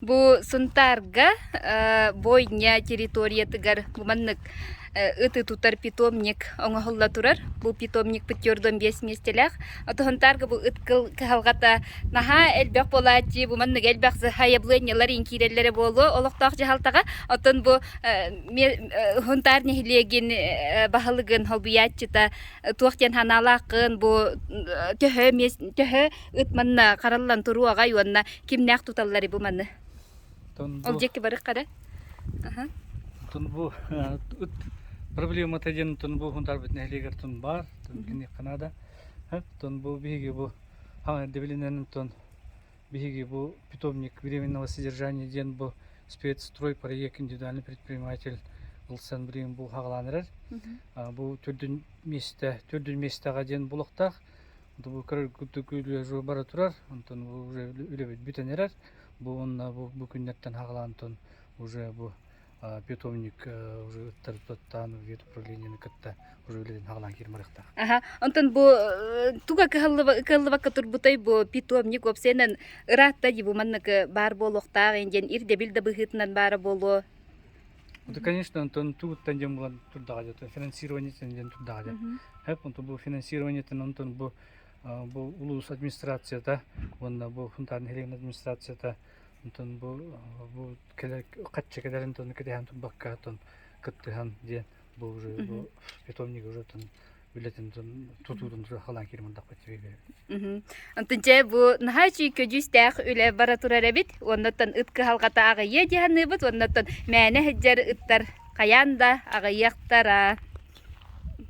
Бу Сунтаарга Бойня территориятыгар бу маннык ыты тутар питомник оҥоһулла турар. Бу питомникпыт 45 миэстэлээх. Ото Сунтаарга бу ыт кыһалҕата наһаа элбэх буолааччы, бу маннык элбэх сайабылыанньалар иин киирэллэрэ буолуо олохтоох дьаһалтаҕа. Оттон бу Сунтаар нэһилиэгин баһылыгын холбуйааччыта туох диэн санаалааххын бу төһө төһө ыт манна хараллан туруоҕай уонна кимнээх туталлар бу маны? Ол диэки барыахха Аха. Тун бу ыт проблемата диэн тун бу хунтарбыт нэһилиэгэр тун баар, тун киниэххэ наада. Тун бу биһиги бу хаҥа эрдэбилинэн тун биһиги бу питомник временного содержания диэн бу спецстрой проект индивидуальный предприниматель ылсан билигин бу хаҕалаан эрэр. Бу төрдүн миэстэ, төрдүн миэстэҕэ диэн булуохтаах. Бу курдук үлэ бара турар, онтон уже үлэбит бүтэн эрэр. Бу уонна бу, бу күннэртэн хаҕалаан онтон уже бу питомник уже ыттар туттаан ветуправлениены кытта уже үлэтин хаҕалаан киирэн барыахтаах. Аха, онтон бу туга кыһаллыбакка турбутай бу питомник уопсайынан ыраатта дии бу маннык баар буолуохтаах диэн ирдэбил да быһыытынан баара буолуо. Это, конечно, онтон тугуттан диэн булан турдаҕа дьэ, финансированиетын диэн турдаҕа дьэ. Хэп, онтон бу финансированиетын онтон бу бу улуус администрацията уонна бу Сунтаар нэһилиэгин администрацията онтон бу бу кэлэр хачча кэлэрин тон кэтэһэн турбакка тон кыттыһан диэн бу уже бу питомник уже тон үлэтин тутуутун халаан киирэн мандахпыт Онтон дьэ бу наһаа үчүгэй көдьүүстээх үлэ бара турар эбит. Уоннаттан ыт кыһалҕата аҕыйыа дии саныыбыт. Уоннаттан мээнэ сылдьар ыттар хайаан да аҕыйыахтара.